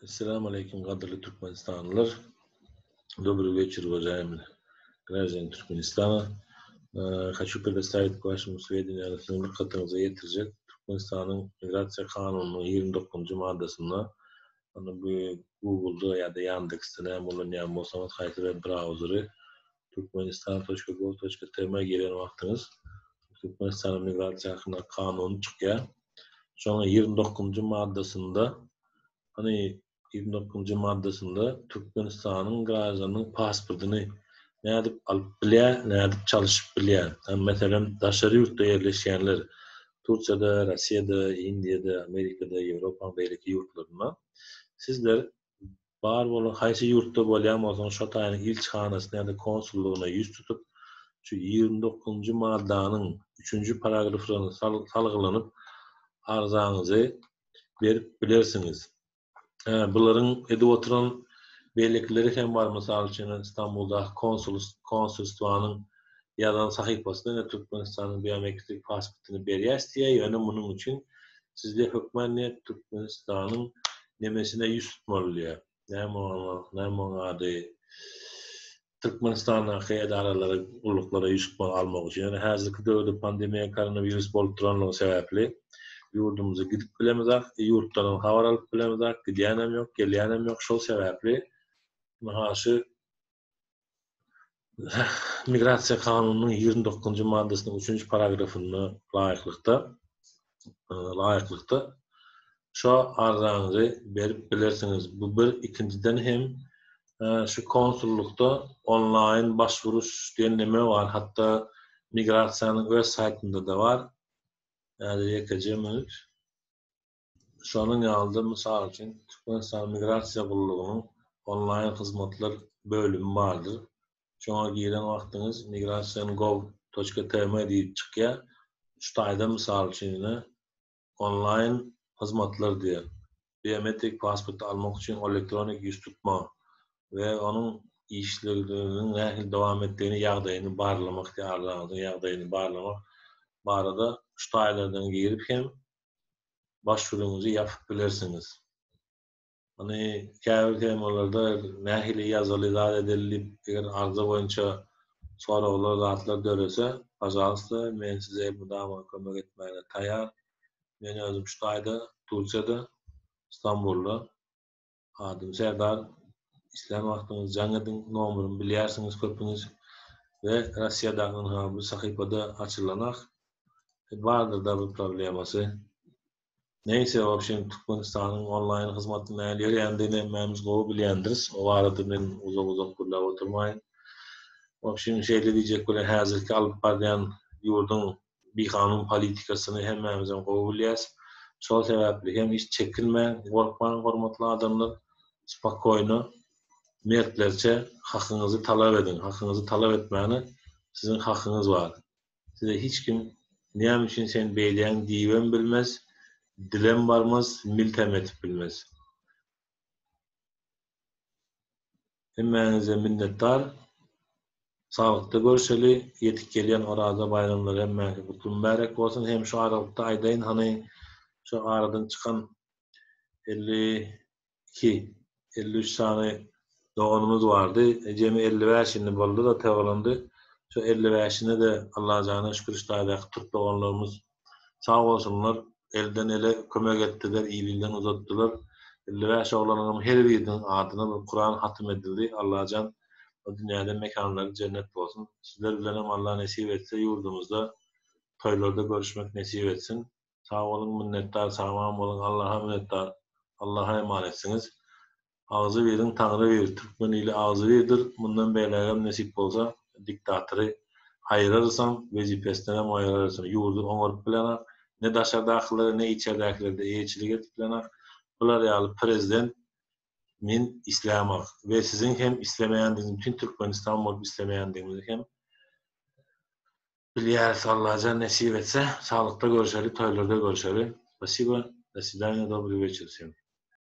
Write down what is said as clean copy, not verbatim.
Esselamu aleýkum gadyrly Türkmenistanlylar. Добрый вечер, уважаемые граждане Туркменистана. Хочу предоставить к вашему сведению, siziň dykgatyňyza ýetirjek Türkmenistanyň migrasiýa kanunynyň 29-njy maddasynda ony bu Google-da ýa-da Yandex-de näme ulanýan bolsaňyz haýsy bir brauzeri turkmenistan.gov.tm giren wagtyňyz Türkmenistanyň migrasiýa hakynda kanuny çykýar. Şonuň 29-njy maddasynda hany 29-njy maddasynda Türkmenistanyň graždanynyň pasportyny nädip alyp bilýär, nädip çalyşyp bilýär. Hem meselem daşary ýurtda ýerleşýänler Turkiýada, Russiýada, Indiýada, Amerikada, Ýewropanyň beýleki ýurtlarynda sizler bar bolan haýsy ýurtda bolýan bolsaňyz şo taýynyň ilçihanasyna ýa-da konsullygyna ýüz tutup şu 29-njy maddanyň 3-nji paragrafyna salgylanyp arzaňyzy berip bilersiňiz. Bularyň edip oturan beýlekileri hem bar, mysal üçin, Stambuldaky konsulstwanyň ýazan sahypasynda ine Türkmenistanyň biometrik pasportyny berýäs diýýär, ýöne munuň üçin sizde hökman ne Türkmenistanyň nemesine ýüz tutmaly diýýär. Näme oňa, näme oň ady? Türkmenistandaky edaralara, gulluklara ýüz tutmaly almak üçin. Ýöne häzirki döwürde pandemiýa, koronawirus bolup duranlygy sebäpli ýurdumyza gidip bilemizok, ýurtdanam habar alyp bilemizok, gidýänem ýok, gelýänem ýok. Şol sebäpli ynha şu Migrasiýa kanunynyň 29-njy maddasynyň 3-nji paragrafyna laýyklykda laýyklykda şo arzaňyzy berip bilersiňiz. Bu bir, ikinjiden hem şu konsullykda onlaýn başwuruş diýen neme bar, hatda migrasiýanyň öz saýtynda-da bar. Häzir ýekeje minut. Şonuň ýaly-da, mysal üçin, Türkmenistanyň Migrasiýa gullugynyň onlaýn hyzmatlar bölümi bardyr. Şoňa giren wagtyňyz migration gov toçka tm diýip çykýar. Şu taýda, mysal üçin, ine, onlaýn hyzmatlar diýýär. Biometrik pasporty almak üçin elektronik ýüztutma we onuň işleginiň nähili dowam etdigini, ýagdaýyny barlamak diýýär, arzaňyzyň ýagdaýyny barlamak barada şu taýlardan girip hem başwuruňyzy ýapyp bilersiňiz. Ony käbir temalarda nähili ýazaly zat edeli diýip eger arza boýunça soraglar zatlar dörese, pažalsta men size elmydama kömek etmäge taýar. Men özüm şu taýda Tursiýada, Stambulda. Adym Serdar. Islän wagtyňyz jaň ediň, nomerymy bilýärsiňiz köpüňiz. We Rossiýadaky ynha bu sahypada açylanak. Bardyr-da bir problemasy. Neýse, w obşem, Türkmenistanyň onlaýn hyzmatynyň nähili ýörýändigini hemmämiz gowy bilýändiris. O barada men uzak-uzak gürläp oturmaýyn. W obşem, şeýle diýjek welin, häzirki alyp barýan ýurduň bikanun politikasyny hemmämizem gowy bilýäs. Şol sebäpli hem hiç çekinmäň, gorkmaň, hormatly adamlar. Spokoýno, mertlerçe hakyňyzy talap ediň. Hakyňyzy talap etmäne siziň hakyňyz bar. Size hiç kim näme üçin sen beýleýäň diýibem bilmez, dilem barmaz, miltem edip bilmez. Hemmäňize minnetdar. Saglykda görşeli. Ýetip gelýän Oraza baýramlary hemmäňize gutly mübärek bolsun. Hem şu aralykda aýdaýyn hany şu aradan çykan 52, 53 sany doganymyz bardy. Jemi 55 indi boldy-da togalandy. Şu 55-ine-de Allajana şükür şu taýdaky türk doganlarymyz Sag bolsunlar, elden ele kömek etdiler, il-ilden uzatdylar. 55 oglanyňam her biriniň adyna bir Kuran hatym edildi. Allajan o dünýäde mekanlary jennet bolsun. Sizler bilenem Allah nesip etse ýurdumyzda toýlarda görüşmek nesip etsin. Sag boluň minnetdar sagman boluň Allaha minnetdar Allaha emanetsiňiz. Agzybiriň Taňry bir, türkmen ili agzybirdir, mundan beýlägem nesip bolsa diktatory aýyrarysam, wezipesindenem aýyrarysam, ýurdy oňaryp bilenak, ne daşardakylary, ne içerdäkilerde eýeçilik edip bilenak, bular ýaly prezident men islämak we siziň hem islemeýändigiňizi bütin Türkmenistan bolup islemeýändigimizi hem bilýäris Allajan nesip etse saglykda görşeli toýlarda görşeli Spasiba, do swidanýa dobry weçer wsem.